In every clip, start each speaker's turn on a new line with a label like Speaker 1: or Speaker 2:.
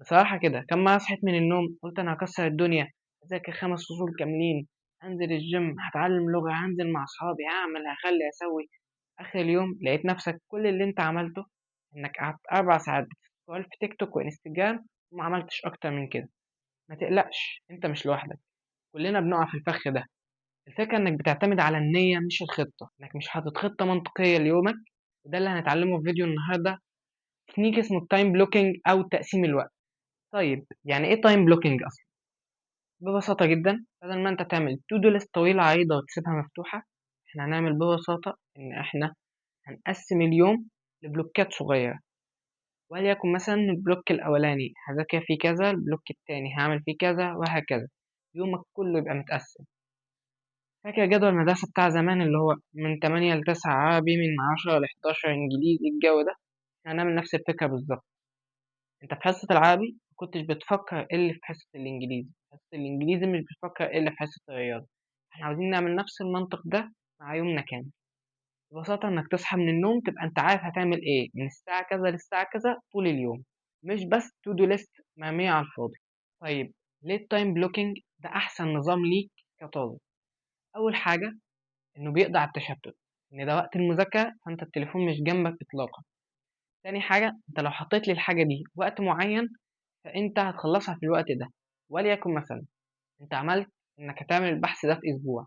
Speaker 1: بصراحة كده كم مرة صحيت من النوم قلت أنا هكسر الدنيا، هذاكر 5 فصول كاملين، هنزل الجيم، هتعلم لغة، هنزل مع أصحابي، هعمل، هخلي، هسوي. آخر اليوم لقيت نفسك كل اللي أنت عملته إنك قعدت 4 ساعات بت scroll في تيك توك وإنستجرام وما عملتش أكتر من كده. ما تقلقش، أنت مش لوحدك، كلنا بنقع في الفخ ده. الفكرة إنك بتعتمد على النية مش الخطة، إنك مش حاطط خطة منطقية ليومك، وده اللي هنتعلمه في فيديو النهاردة، تكنيك اسمه ال time blocking أو تقسيم الوقت. طيب يعني إيه time blocking أصلاً؟ ببساطة جداً بدل ما أنت تعمل to do list طويلة عريضة وتسيبها مفتوحة، إحنا هنعمل ببساطة إن إحنا هنقسم اليوم لبلوكات صغيرة، وليكن مثلاً ال block الأولاني هذاكر فيه كذا، ال block التاني هعمل فيه كذا، وهكذا. يومك كله يبقى متقسم. فاكر جدول المدرسة بتاع زمان اللي هو من 8 ل9 عربي، من 10 ل11 إنجليزي، الجو ده؟ إحنا هنعمل نفس الفكرة بالظبط. أنت في حصة العربي ما كنتش بتفكر إيه اللي في حصة الإنجليزي، حصة الإنجليزي مش بتفكر إيه اللي في حصة الرياضة. إحنا عاوزين نعمل نفس المنطق ده مع يومنا كامل. ببساطة إنك تصحى من النوم تبقى أنت عارف هتعمل إيه من الساعة كذا للساعة كذا طول اليوم، مش بس to do list مرمية على الفاضي. طيب ليه ال time blocking ده أحسن نظام ليك كطالب؟ أول حاجة إنه بيقضي على التشتت، إن ده وقت المذاكرة فأنت التليفون مش جنبك إطلاقا. تاني حاجة، أنت لو حطيت للحاجة دي وقت معين فأنت هتخلصها في الوقت ده. وليكن مثلا أنت عملت إنك هتعمل البحث ده في أسبوع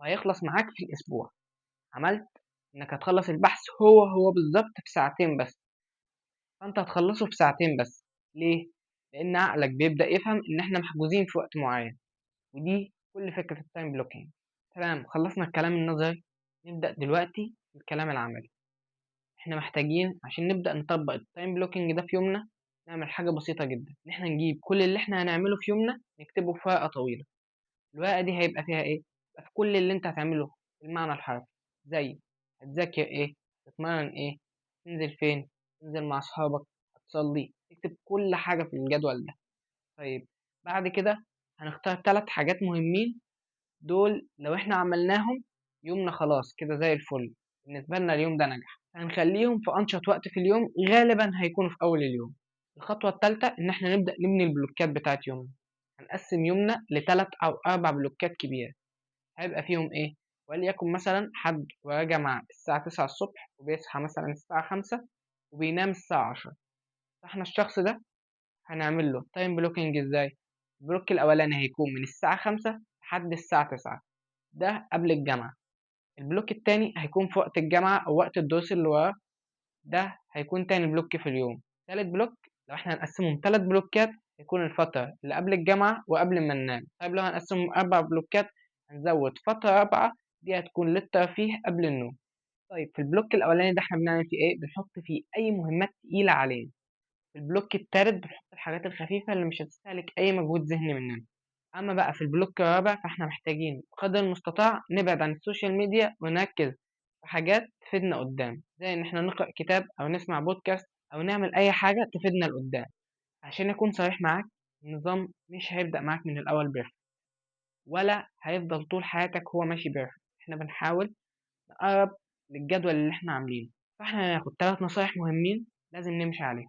Speaker 1: وهيخلص معاك في الأسبوع، عملت إنك هتخلص البحث هو هو بالظبط في ساعتين بس، فأنت هتخلصه في ساعتين بس. ليه؟ لأن عقلك بيبدأ يفهم إن إحنا محجوزين في وقت معين، ودي كل فكرة ال time blocking. تمام، خلصنا الكلام النظري، نبدأ دلوقتي الكلام العملي. إحنا محتاجين عشان نبدأ نطبق ال time blocking ده في يومنا نعمل حاجة بسيطة جدا، إن إحنا نجيب كل اللي إحنا هنعمله في يومنا نكتبه في ورقة طويلة. الورقة دي هيبقى فيها إيه؟ هيبقى في كل اللي أنت هتعمله بالمعنى الحرفي، زي هتذاكر إيه، تتمرن إيه، تنزل فين، تنزل مع أصحابك، هتصلي، تكتب كل حاجة في الجدول ده. طيب بعد كده هنختار 3 حاجات مهمين، دول لو إحنا عملناهم يومنا خلاص كده زي الفل، بالنسبة لنا اليوم ده نجح. هنخليهم في أنشط وقت في اليوم، غالبا هيكونوا في أول اليوم. الخطوة التالتة إن إحنا نبدأ نبني البلوكات بتاعت يومنا. هنقسم يومنا لتلات أو 4 بلوكات كبيرة، هيبقى فيهم إيه؟ وليكن مثلا حد وراه جامعة الساعة 9 الصبح وبيصحى مثلا الساعة 5 وبينام الساعة 10، فإحنا الشخص ده هنعمل له time blocking إزاي؟ ال block الأولاني هيكون من الساعة 5 لحد الساعة 9، ده قبل الجامعة. ال block التاني هيكون في وقت الجامعة أو وقت الدروس اللي وراه، ده هيكون تاني block في اليوم. تالت block لو احنا هنقسمهم 3 بلوكات هيكون الفترة اللي قبل الجامعة وقبل ما ننام. طيب لو هنقسمهم 4 بلوكات هنزود فترة رابعة، دي هتكون للترفيه قبل النوم. طيب في ال block الأولاني ده احنا بنعمل فيه ايه؟ بنحط فيه أي مهمات تقيلة علينا. في ال block التالت بنحط الحاجات الخفيفة اللي مش هتستهلك أي مجهود ذهني مننا. أما بقى في ال block الرابع فاحنا محتاجين قدر المستطاع نبعد عن ال social media ونركز في حاجات تفيدنا قدام، زي إن احنا نقرأ كتاب أو نسمع بودكاست أو نعمل أي حاجة تفيدنا لقدام. عشان أكون صريح معاك، النظام مش هيبدأ معاك من الأول perfect، ولا هيفضل طول حياتك هو ماشي perfect. احنا بنحاول نقرب للجدول اللي احنا عاملينه. فاحنا هناخد 3 نصايح مهمين لازم نمشي عليهم.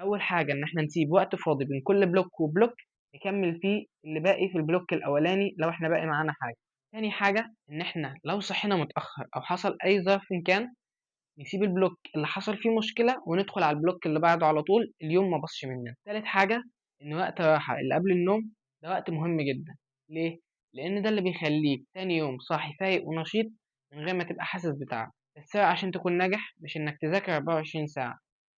Speaker 1: أول حاجة إن احنا نسيب وقت فاضي بين كل block و block نكمل فيه اللي باقي في ال block الأولاني لو احنا باقي معانا حاجة. تاني حاجة إن احنا لو صحينا متأخر أو حصل أي ظرف إن كان نسيب ال block اللي حصل فيه مشكلة وندخل على ال block اللي بعده على طول، اليوم ما باظش مننا. تالت حاجة إن وقت الراحة اللي قبل النوم ده وقت مهم جدا. ليه؟ لأن ده اللي بيخليك تاني يوم صاحي فايق ونشيط من غير ما تبقى حاسس بتعب. السر عشان تكون ناجح مش إنك تذاكر 24 ساعة،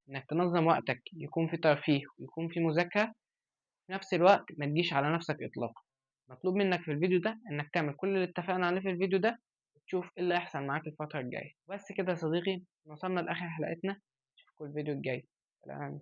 Speaker 1: إنك تنظم وقتك، يكون في ترفيه ويكون في مذاكرة في نفس الوقت، ما تجيش على نفسك إطلاقا. مطلوب منك في الفيديو ده إنك تعمل كل اللي اتفقنا عليه في الفيديو ده وتشوف إيه اللي هيحصل معاك الفترة الجاية. بس كده يا صديقي، وصلنا لآخر حلقتنا، أشوفكم الفيديو الجاي. سلام.